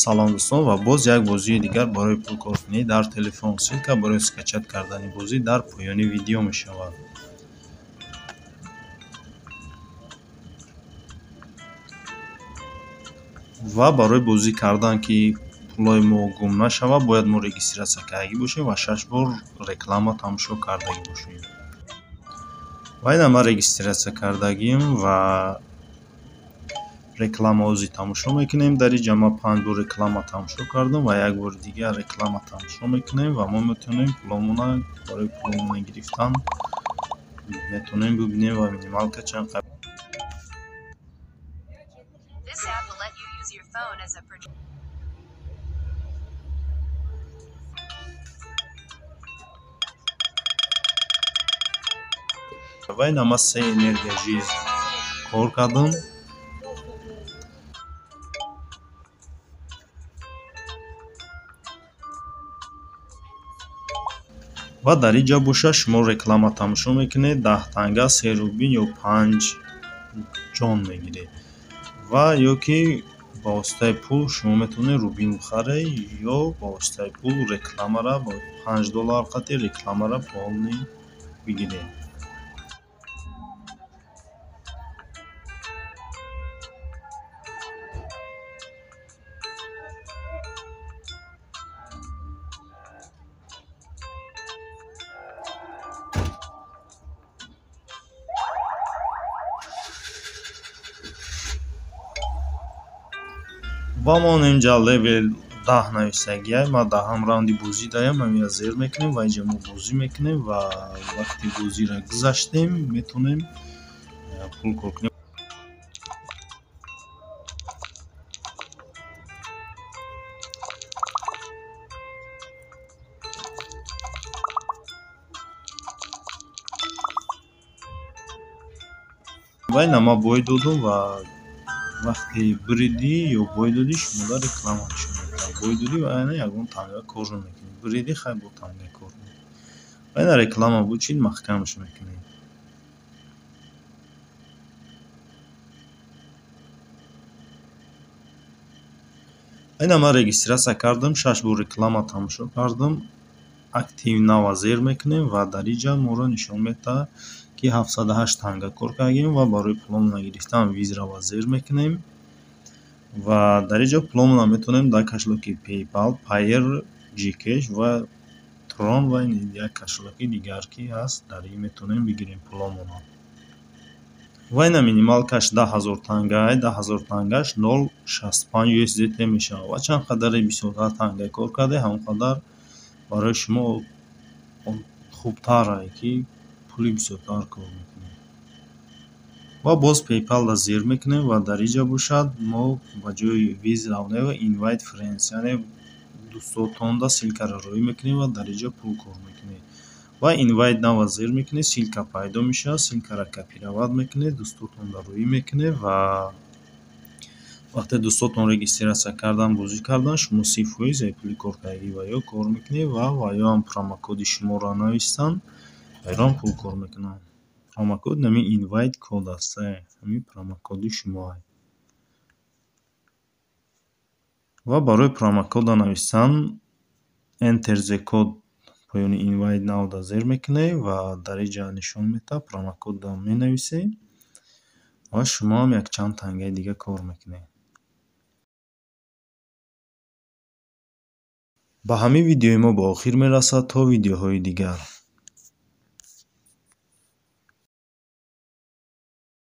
Салом дӯстон, ва боз як бозии дигар барои пулкоркунӣ дар телефон. Ссылка барои скачать кардани бозӣ дар поёни видео мешавад. Ва барои бозӣ кардан, ки пулои мо гум нашавад, бояд мо регистрация кардагӣ бошем ва 6 бор реклама тамошо кардагӣ бошем. Ва ина ман регистрация кардагим ва реклама ҳозир тамошо мекунем. Дар инҷа ман 5 бор реклама тамошо кардам ва як бори дигар реклама тамошо мекунем ва мо метавонем пуломона барои пуломона гирифтан метавонем бибинем ва минималка чанд. This app will let you use your phone as a projector. Ва ина ман се энергия жизнь кор кардам. Ва дар инҷа боша шумо реклама тамошо мекунед, 10 танга, 3 рубин ё 5 ҷон мегиред. Ва ё ки ба воситаи пул шумо метавонед рубин бихаред ё ба воситаи пул рекламара бо $5 қати рекламара полный бигиред. Ва мо инҷа level 10 нависагиай. Ма даҳам раунди бозӣ даям, ҳамина зер мекунем ва инҷа мо бозӣ мекунем ва вақти бозиро гузаштем, метавонем пул кор кунем. Ва ина ман бой додум ва вақте биридӣ ё бой додӣ, шумода реклама нишон медиҳад. Бой додӣ ва ина ягон танга кор намекунӣ. Биридӣ, хай, бо танга кор мекунӣ. Ва ина реклама бучид, маҳкамаш мекунем. Ина ман регистрация кардам, 6 бор реклама тамошо кардам. Active Now зер мекунем ва дар инҷа моро нишон медиҳад, ки 708 танга кор кардем ва барои пуломона гирифтан визраро зер мекунем. Ва дар инҷа пуломона метавонем дар кошелёки PayPal, Payeer, GCash ва Tron ва як кошелёки дигар, ки ҳаст, дар ин метавонем бигирем пуломона. Ва ина минималкаш 10 000 тангай, 10 000 тангаш 0,65 USDT мешавад. Ва чанд қадаре бисёртар танга кор карде, ҳамон қадар барои шумо хубтар, ки пули бисёртар кор мекунед. Ва боз PayPal-ро зер мекунем ва дар инҷа бошад мо ба ҷои Visa Invite Friends, яъне дӯстотонда ссылкаро роӣ мекунем ва дар инҷа пул кор мекунед. Ва Invite Now зер мекунед, ссылка пайдо мешавад, ссылкаро копировать мекунед, дӯстотонда роӣ мекунед ва вақте дӯстотон регистрация кардан, бозӣ кардан, шумо 30% аз пули коркардагӣ ва ё кор мекунед ва ё ҳам промокоди шуморо нависанд, ва пул кор мекунанд. Промокод ҳамин invite код аст, ҳамин промокоди шумоа. Ва барои промокода нависан Enter the code поёни Invite Now-да зер мекунед ва дар инҷа нишон медиҳад, промокодро менависед ва шумо ҳам якчанд тангаи дига кор мекунед. Ба ҳамин видеои мо ба охир мерасад. То видеоҳои дигар.